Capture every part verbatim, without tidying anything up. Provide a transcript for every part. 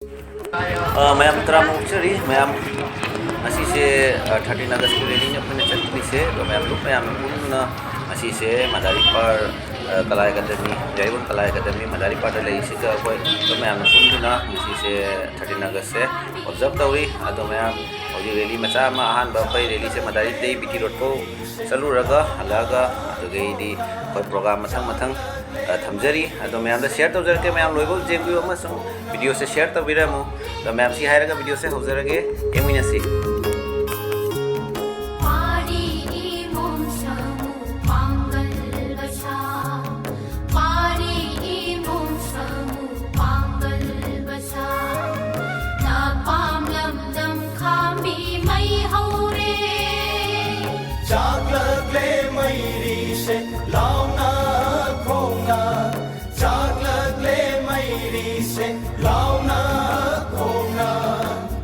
ꯑ, ꯃꯌꯥꯝ ꯇꯔꯥꯝꯅ ꯑꯣꯛꯆꯔꯤ꯫ ꯃꯌꯥꯝ ꯉꯁꯤꯁꯦ, ꯑ, thirteen Augustꯀꯤ rallyꯅꯤ ꯑꯩꯈꯣꯏꯅ ꯆꯠꯂꯤꯁꯦ꯫ ꯑꯗꯣ ꯃꯌꯥꯝ ꯂꯨꯞ ꯃꯌꯥꯝꯅ ꯄꯨꯟꯗꯨꯅ ꯉꯁꯤꯁꯦ ꯃꯗꯥꯔꯤ ꯄꯥꯔ, ꯑ, ꯀꯂꯥ ꯑꯦꯀꯥꯗꯃꯤ, ꯌꯥꯏꯔꯣꯟ ꯀꯂꯥ ꯑꯦꯀꯥꯗꯃꯤ ꯃꯗꯥꯔꯤ ꯄꯥꯔꯗ ꯂꯩꯔꯤꯁꯤꯗ ꯑꯩꯈꯣꯏ ꯂꯨꯞ ꯃꯌꯥꯝꯅ ꯄꯨꯟꯗꯨꯅ ꯉꯁꯤꯁꯦ thirteen Augustꯁꯦ observe ꯇꯧꯔꯤ꯫ ꯑꯗꯣ ꯃꯌꯥꯝ ꯍꯧꯖꯤꯛ rally ꯃꯆꯥ ꯑꯃ ꯑꯍꯥꯟꯕ ꯑꯩꯈꯣꯏ rallyꯁꯦ ꯃꯗꯥꯔꯤꯗꯩ B T road ꯐꯥꯎ ꯆꯠꯂꯨꯔꯒ ꯍꯜꯂꯛꯑꯒ ꯑꯗꯨꯗꯒꯤꯗꯤ ꯑꯩꯈꯣꯏ program ꯃꯊꯪ ꯃꯊꯪ, ꯑ, ꯊꯝꯖꯔꯤ꯫ ꯑꯗꯣ ꯃꯌꯥꯝꯗ share ꯇꯧꯖꯔꯛꯀꯦ꯫ ꯃꯌꯥꯝ ꯂꯣꯏꯕꯧ ꯌꯦꯡꯕꯤꯌꯨ ꯑꯃꯁꯨꯡ videoꯁꯦ share ꯇꯧꯕꯤꯔꯝꯃꯨ꯫ ꯑꯗꯣ ꯃꯌꯥꯝ ꯁꯤ ꯍꯥꯏꯔꯒ videoꯁꯦ ꯍꯧꯖꯔꯒꯦ꯫ ꯌꯦꯡꯃꯤꯟꯅꯁꯤ꯫ ꯄꯥꯔꯤ ꯏꯃꯨꯡ ꯁꯥꯃꯨ ꯄꯥꯡꯒꯜ ꯕꯁꯥ, ꯄꯥꯔꯤ ꯏꯃꯨꯡ ꯁꯥꯃꯨ ꯄꯥꯡꯒꯜ ꯕꯁꯥ, ꯅꯄꯥꯝ ꯂꯝꯗꯝ ꯈꯥꯝꯕꯤ ꯃꯩ ꯍꯧꯔꯦ꯫ ꯆꯥꯛꯂꯛꯂꯦ ꯃꯩꯔꯤꯁꯦ ꯂꯥꯎꯅ ꯈꯣꯡꯅ, ꯆꯥꯛꯂꯛꯂꯦ ꯃꯩꯔꯤꯁꯦ ꯂꯥꯎꯅ ꯈꯣꯡꯅ꯫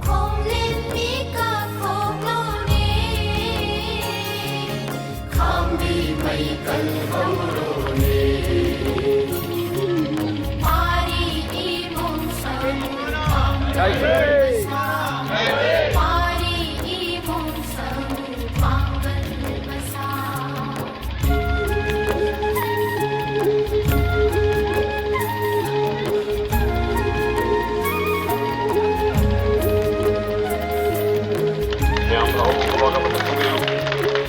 ꯈꯣꯝꯂꯤꯟ ꯃꯤꯀꯞ ꯊꯣꯛꯂꯣꯅꯦ, ꯈꯥꯝꯕꯤ ꯃꯩ ꯀꯜꯍꯧꯔꯣꯅꯦ꯫ ꯄꯥꯔꯤ ꯏꯃꯨꯡ ꯁꯥꯃꯨ ꯄꯥꯡꯒꯜ ꯕꯁꯥ, ꯄꯥꯔꯤ ꯏꯃꯨꯡ ꯁꯥꯃꯨ ꯄꯥꯡꯒꯜ ꯕꯁꯥ꯫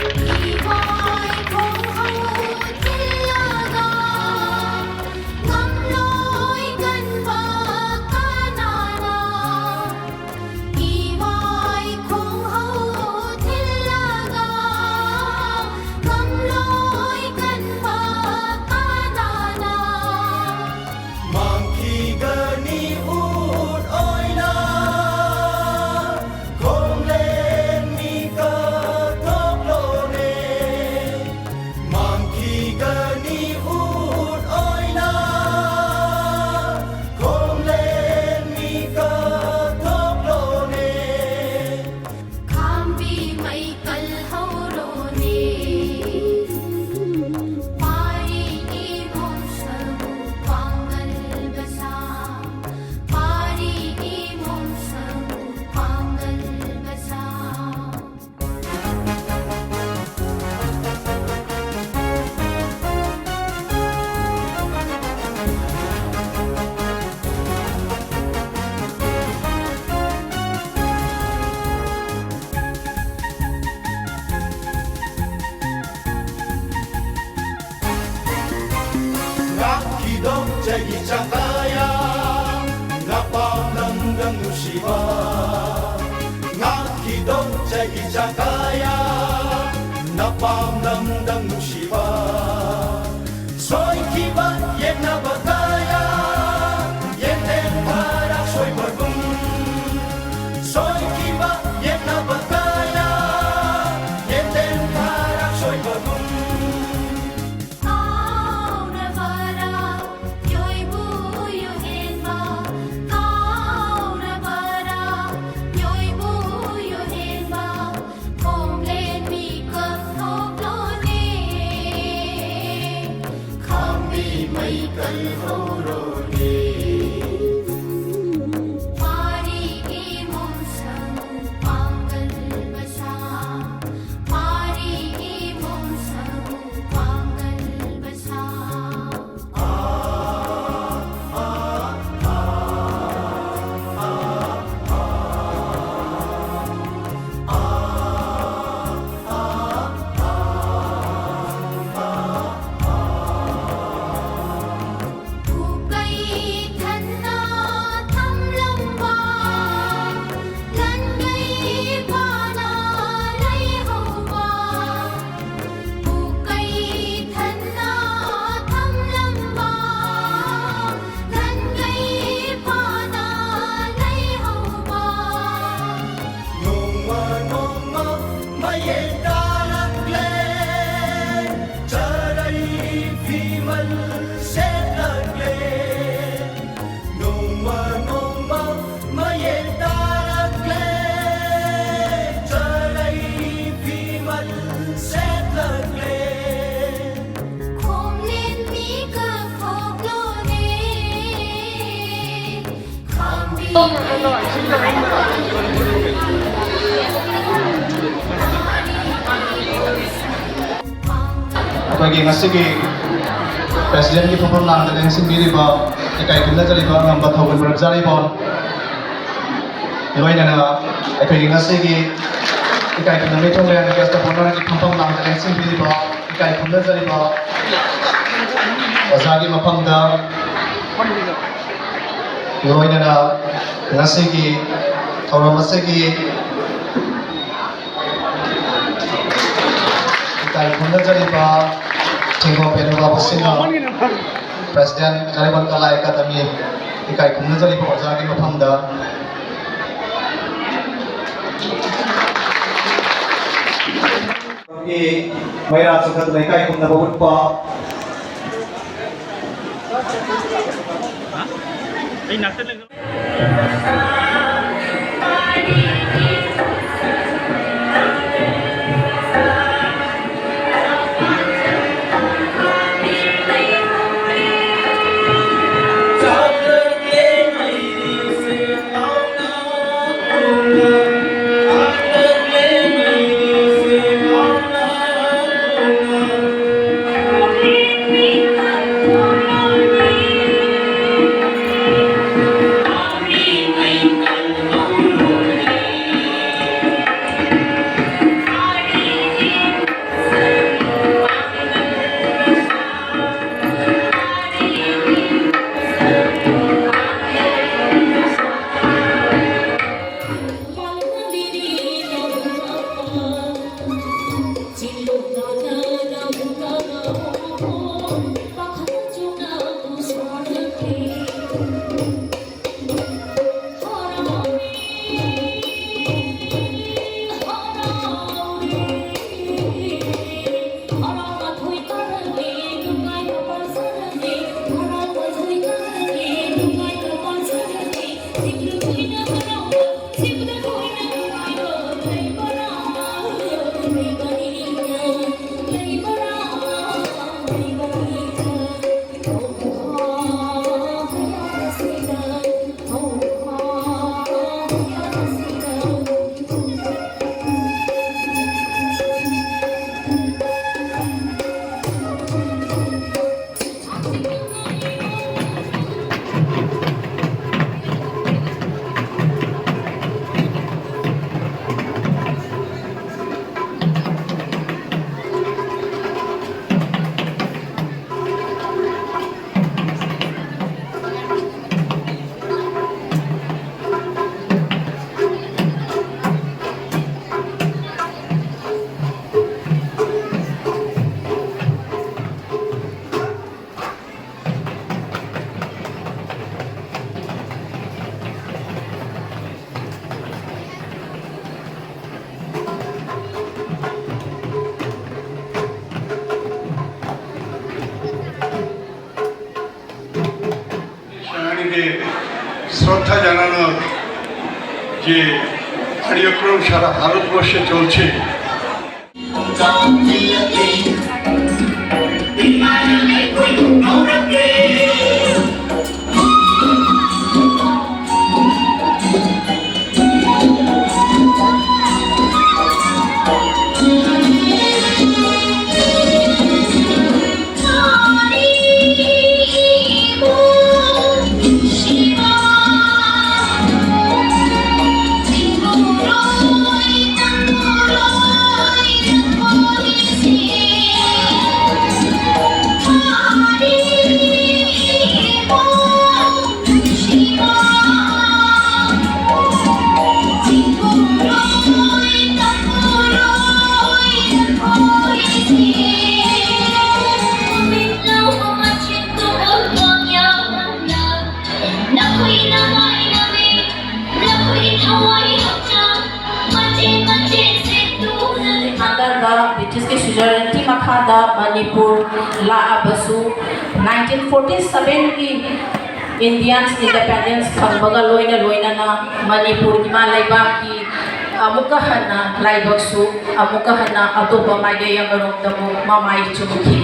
ꯏꯍꯣꯏ ꯈꯣꯡꯍꯧ ꯊꯤꯜꯂꯒ ꯉꯝꯂꯣꯏ ꯀꯟꯕ ꯀꯅꯥꯅ? ꯏꯆꯥ ꯀꯌꯥ ꯅꯄꯥꯝ ꯂꯝꯗꯝ ꯅꯨꯡꯁꯤꯕ, ꯉꯥꯛꯈꯤꯗꯧ ꯏꯆꯥ ꯀꯌꯥ ꯅꯄꯥꯝ ꯂꯝꯗꯝ ꯅꯨꯡꯁꯤꯕ, ꯁꯣꯏꯈꯤꯕ ꯌꯦꯛꯅꯕ ꯀꯌꯥ ꯌꯦꯛꯂꯦꯝ ꯈꯔ ꯁꯣꯏꯕꯒꯨꯝ, ꯁꯣꯏꯈꯤꯕ ꯌꯦꯛꯅꯕ ꯀꯌꯥ ꯌꯦꯛꯂꯦꯝ ꯈꯔ ꯁꯣꯏꯕꯒꯨꯝ꯫ ꯑꯩꯈꯣꯏꯒꯤ ꯉꯁꯤꯒꯤ ꯄ꯭ꯔꯦꯁꯤꯗꯦꯟꯒꯤ ꯐꯝꯐꯝ ꯂꯥꯡꯗ ꯂꯦꯡꯁꯤꯟꯕꯤꯔꯤꯕ, ꯏꯀꯥꯏ ꯈꯨꯝꯅꯖꯔꯤꯕ ꯉꯝꯕ ꯊꯧꯒꯜ ꯃꯔꯨꯞ ꯖꯥꯔꯤꯕꯣꯟ, ꯂꯣꯏꯅꯅ ꯑꯩꯈꯣꯏꯒꯤ ꯉꯁꯤꯒꯤ ꯏꯀꯥꯏ ꯈꯨꯝꯅꯕꯒꯤ ꯊꯧꯔꯝ guest of honourꯒꯤ ꯐꯝꯐꯝ ꯂꯥꯡꯗ ꯂꯦꯡꯁꯤꯟꯕꯤꯔꯤꯕ, ꯏꯀꯥꯏ ꯈꯨꯝꯅꯖꯔꯤꯕ ꯑꯣꯖꯥꯒꯤ ꯃꯐꯝꯗ ꯂꯣꯏꯅꯅ ꯉꯁꯤꯒꯤ ꯊꯧꯔꯝ ꯑꯁꯤꯒꯤ ꯏꯀꯥꯏ ꯈꯨꯝꯅꯖꯔꯤꯕ ꯊꯤꯡꯒꯣꯡ ꯄꯦꯅꯨ ꯕꯥꯕꯨꯁꯤꯡꯅ President Carnival Kala Academy ꯏꯀꯥꯏ ꯈꯨꯝꯅꯖꯔꯤꯕ ꯑꯣꯖꯥꯒꯤ ꯃꯐꯝꯗ ꯃꯩꯔꯥ ꯆꯤꯡꯈꯠꯇꯨꯅ ꯏꯀꯥꯏ ꯈꯨꯝꯅꯕ ꯎꯠꯄ꯫ ꯑꯩ ꯅꯥꯛꯇ ꯂꯩ꯫ যে কার্যক্রম সারা ভারতবর্ষে চলছে। ꯍꯟꯗꯛꯇ ꯕ꯭ꯔꯤꯇꯤꯁꯀꯤ ꯁꯨꯖꯔꯦꯟꯇꯤ ꯃꯈꯥꯗ Manipur ꯂꯥꯛꯑꯕꯁꯨ, nineteen forty ꯁꯚꯦꯟꯒꯤ Indians independence ꯐꯪꯕꯒ ꯂꯣꯏꯅ ꯂꯣꯏꯅꯅ ꯃꯅꯤꯄꯨꯔ ꯏꯃꯥ ꯂꯩꯕꯥꯛꯀꯤ ꯑꯃꯨꯛꯀ ꯍꯟꯅ ꯂꯥꯏꯕꯛꯁꯨ ꯑꯃꯨꯛꯀ ꯍꯟꯅ ꯑꯇꯣꯞꯄ ꯃꯥꯏꯀꯩ ꯑꯃꯔꯣꯝꯗ ꯑꯃꯨꯛ ꯃꯃꯥꯏ ꯆꯨꯝꯈꯤ꯫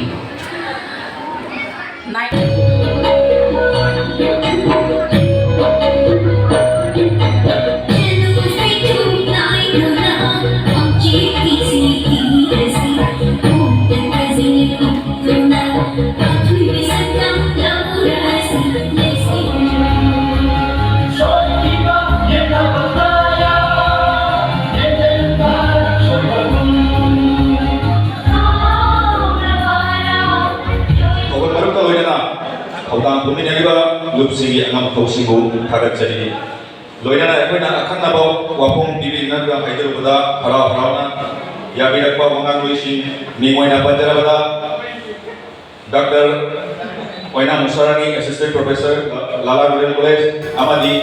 ꯊꯧꯒꯜ ꯃꯔꯨꯞꯀ ꯂꯣꯏꯅꯅ ꯊꯧꯗꯥꯡ ꯄꯨꯃꯤꯟꯅꯔꯤꯕ ꯂꯨꯞꯁꯤꯡꯒꯤ ꯑꯉꯝ ꯑꯊꯧꯁꯤꯡꯕꯨ ꯊꯥꯒꯠꯆꯔꯤ꯫ ꯂꯣꯏꯅꯅ ꯑꯩꯈꯣꯏꯅ ꯑꯈꯟꯅꯕ ꯋꯥꯐꯝ ꯄꯤꯕꯤꯅꯕ ꯍꯥꯏꯖꯔꯨꯕꯗ ꯍꯔꯥꯎ ꯍꯔꯥꯎꯅ ꯌꯥꯕꯤꯔꯛꯄ ꯋꯥꯉꯥꯡꯂꯣꯏꯁꯤꯡ, ꯃꯤꯡ ꯑꯣꯏꯅ ꯄꯟꯖꯔꯕꯗ ꯗꯥꯛꯇꯔ ꯑꯣꯏꯅꯥꯝ ꯃꯨꯁꯥꯔꯥꯅꯤ, assistant professor, Lala rural college, ꯑꯃꯗꯤ